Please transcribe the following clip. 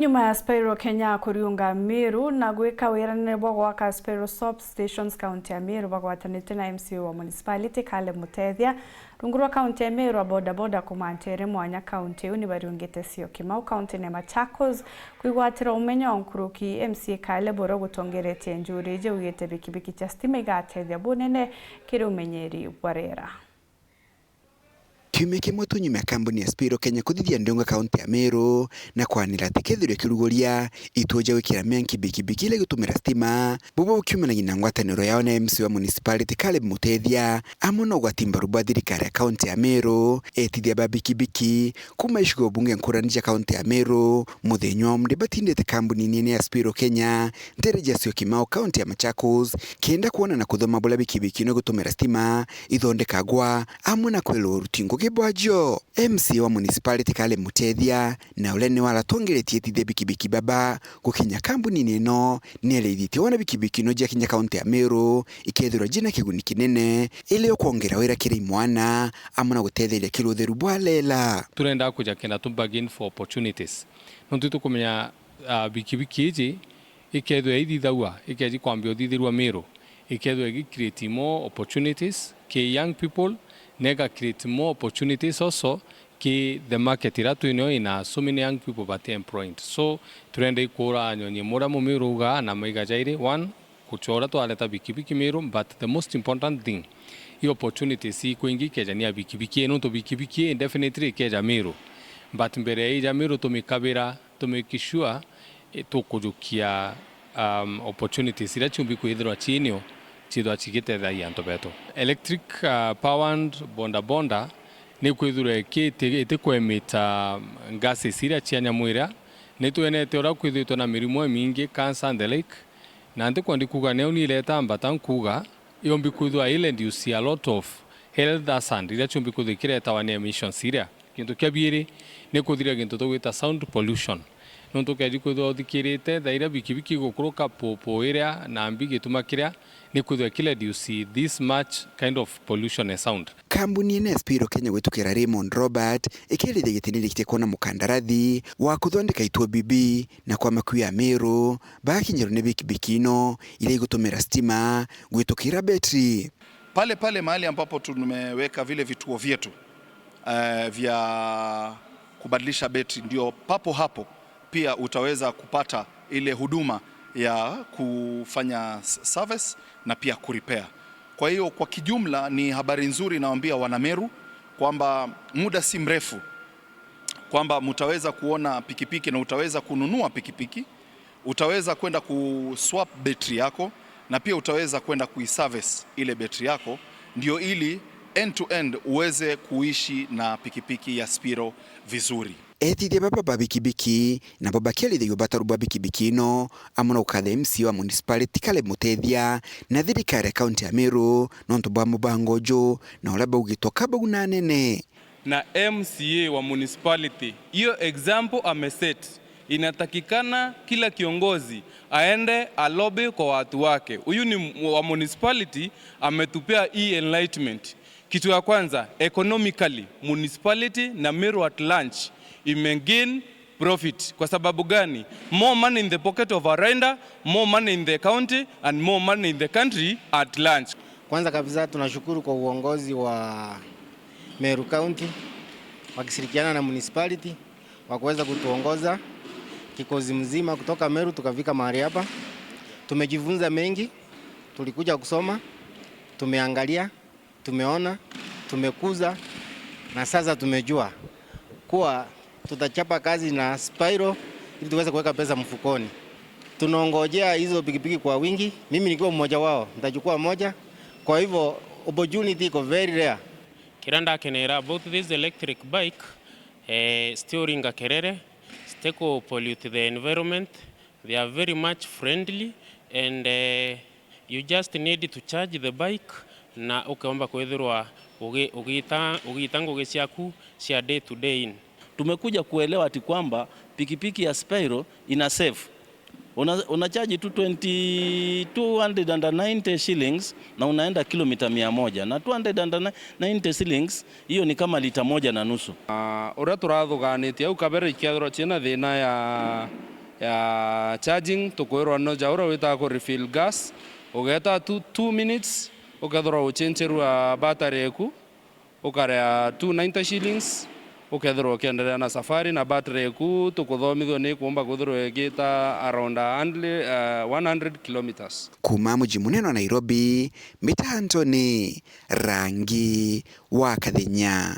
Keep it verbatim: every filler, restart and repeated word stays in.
Nyuma ya Spiro Kenya kuriunga Meru na gwika wiranene bwa gwaka Spiro Soap Stations kaunti ya Meru bagwatanite na M C A wa municipality Caleb Mutethia, rungu rwa kaunti ya Meru, a bodaboda kuma ntere mwanya kaunti iu ni bariungite cio Kimau kaunti ya Machakos kwigwatira umenyo nkuruki. M C A Caleb uria gutongeretie njuri iji augite bikibiki cia stima igatethia bunene kiri umenyeri bwa riera. Kiumia kimwe tu nyuma ya kambuni ya Spiro Kenya kuthithia ndunga kaunti ya Meru na kwanira ati kethirwe kiruguria itu ja gwikira mianki bikibiki ila igutumira stima, bubu bukiumanagia na ngwataniro yao na M C A wa municipality Caleb Mutethia, amwe na ugwati mbaru bwa thirikari ya kaunti ya Meru, etithia ba bikibiki kuma icigo bunge nkurani ja kaunti ya Meru, muthenya wa Monday batindite kambuni nene ya Spiro Kenya, ntere ja cio Kimau, kaunti ya Machakos, kenda kwona na kuthoma buria bikibiki ino igutumira stima ithondekagwa, amwe na kwirwa uruti ngugi bwajo. M C A wa municipality Caleb Mutethia, na uria niwe aratongeretie etithia bikibiki baba gukinya kambunini ino, nierithitie wona bikibiki ino jakinya kaunti ya Meru ikethirwa jina kiguni kinene, ili ukwongera wira kiri imwana, amwe na gutetheria kiri utheru bwa lela. Turenda kuja kenda tu bargain for opportunities. Nontu itukumenya, ah, bikibiki iji ikethirwa ithithagua, ikeji kwambia uthithirua Meru, ikethirwa igi create more opportunities ki young people, na iga create more opportunities also ki the market ira twinio ina so many young people bati employed. So, turenda ikuura nyonyi muria Mumiru ugaa na maiga jairi, one, kuchora twareta bikibiki Meru, but the most important thing, i opportunities ikwingi ikejania bikibiki, nontu bikibiki indefinitely ikeja Meru, but mbere ya ija Meru tumikabira, to make sure, eh, tukujukia, um, opportunities iria ciumbi kwithirwa ciinio, ciithirwa cigitethagia antu betu. Electric, uh, powered boda boda ni kwithirwa ikiti-, itikwemita gases iria cia nyamu iria, ni twenete uria kwithitwe na mirimo imingi, cancer and the like, na ntikwendi kuuga niu ni ireta mbata nkuuga, yombi kwithirwa i reduce a lot of health hazard iria ciumbi kwithirwa ikiretawa ni emissions iria. Gintu kia biiri ni kuthiria gintu tugwita sound pollution. Nontu ukeji kwithirwa uthikirite thaa iria bikibiki igukuruka pupu iria na mbi gituma kiria, ni kwithirwa ki reduce this much kind of pollution and sound. Kambuni ino ya Spiro Kenya gwitukira Raymond Robert ikirithigia gitini rikitie kwona mukandarathi wa kuthondeka ituo bibi na kwa makui ya Meru, bakinyirwa ni bikibiki ino iria igutumira stima gwitukira betri. Pale pale mahali ambapo tumeweka vile vituo vyetu, eh, vya kubadilisha betri, ndio papo hapo pia utaweza kupata ile huduma ya kufanya s-, service na pia kurepair. Kwa hiyo, kwa kijumla ni habari nzuri nawaambia Wanameru kwamba muda si mrefu kwamba mutaweza kuona pikipiki na utaweza kununua pikipiki, utaweza kwenda kuswap betri yako na pia utaweza kwenda kuiservice ile betri yako, ndio ili end to end uweze kuishi na pikipiki ya Spiro vizuri. Etithia baba ba bikibiki nabo bakiarithagia ubataru bwa bikibiki ino, amwe na gukatha M C A wa municipality Caleb Mutethia na thirikari ya kaunti ya Meru nontu bwa mubango uju na uria baugitwe ka bau na anene. Na M C A wa municipality, hiyo example ameset, inatakikana kila kiongozi aende alobi kwa watu wake. Huyu ni m-, wa municipality ametupea hii enlightenment. Kitu ya kwanza, economically, municipality na Meru at large imegain profit. Kwa sababu gani? More money in the pocket of a rider, more money in the county, and more money in the country at large. Kwanza kabisa, tunashukuru kwa uongozi wa Meru County wakishirikiana na municipality wa kuweza kutuongoza kikosi mzima kutoka Meru tukafika mahali hapa. Tumejifunza mengi, tulikuja kusoma, tumeangalia, tumeona, tumekuza, na sasa tumejua kuwa tutachapa kazi na Spiro ili tuweze kuweka pesa mfukoni. Tunaongojea hizo pikipiki kwa wingi. Mimi nikiwa mmoja wao, nitachukua moja. Kwa hivyo, opportunity iko very rare. Kiria ndakenera about this electric bike, eh, still ringa kerere, still pollute the environment. They are very much friendly and, eh, you just need to charge the bike na ukeomba kwithirwa ugi-, ugita, ugita ngugi ciaku cia day to day in. Tumekuja kuelewa ati kwamba pikipiki ya Spiro ina save. Una, una charge tu twenty, two hundred and ninety shillings na unaenda kilomita mia moja. Na two hundred and ninety shillings, hiyo ni kama lita moja na nusu. Ah, uria turathuganitie au kabere ikethirwa ciina thina ya ya charging, tukwirwa no ja uria witaga ku refill gas, ugeeta two, two minutes, ukethirwa uchencherua battery eku, ukarea two ninety shillings, ukethirwa ukiendelea na safari, na battery eku tukuthomithua ni kuumba kwithirwa igita around a hundred, uh, one hundred kilometers. Kuuma muji munene wa Nairobi, mitanto ni Rangi wa Kathenya.